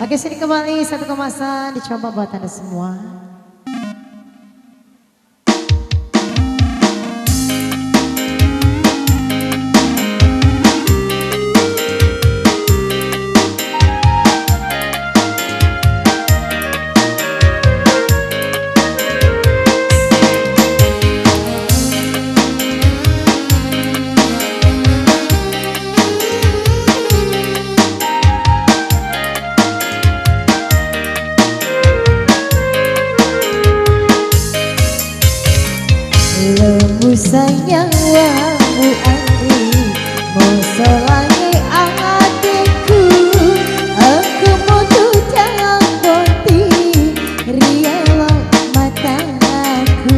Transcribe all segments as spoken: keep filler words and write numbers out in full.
Oke, sini kembali satu kemasan dicoba buat Anda semua. Lembusang nyawamu Andri, mosolangi ateku, engka mutu jalang bonti, rielo mataku.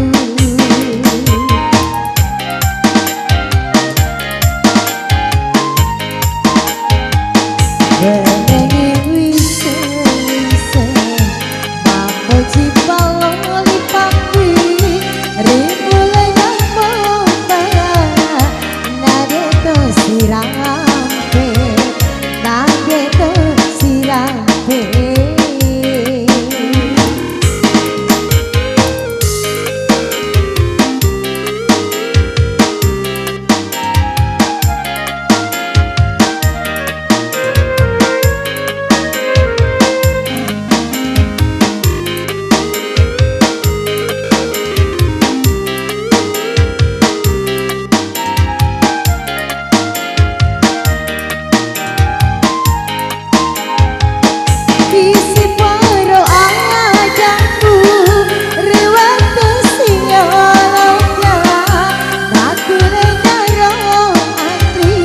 Wenengi wise-wise, mappoji palloli pammi, ri mulai nammomba, nadeto sirampe, nadeto sirampe. Isi poro ajaku ri wettu sioloka, makkulengaro Andri,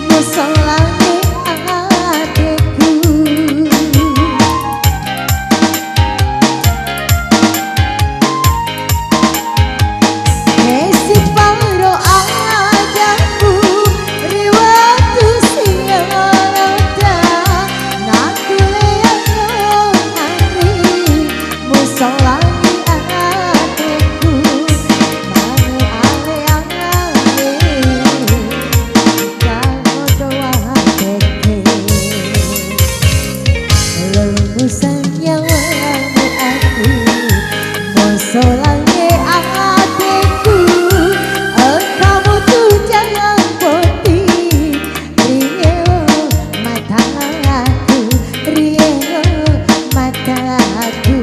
musolangi ateku. Isi poro ajaku ri wettu sioloka, nakkuleangngo Andri, musolangi ateku, manu ale-ale, kamu doa teke. Lembusang nyawamu Andri, mosolangi ateku, engka mutu jalang bonti, rielo mataku, rielo mataku.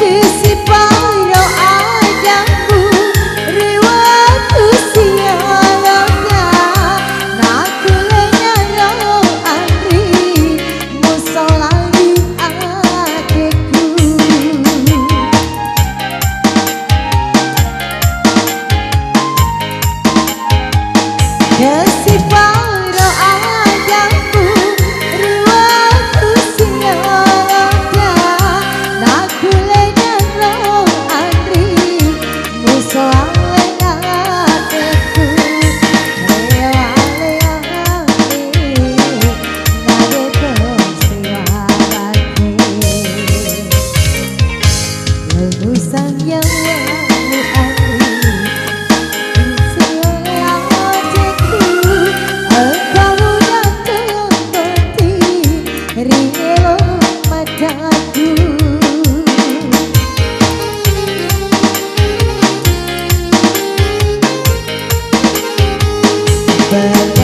Isi poro ajaku ri wettu sioloka, nakkuleangngo Andri, musolangi ateku. Isi poro ajaku ri wettu sioloka, nakkuleangngo Andri, musolangi ateku, rielo ale-ale, nadeto siwarake. Lembusang nyawamu Andri, siolo ateku, engka mutu jalang bonti, rielo mataku. Bagi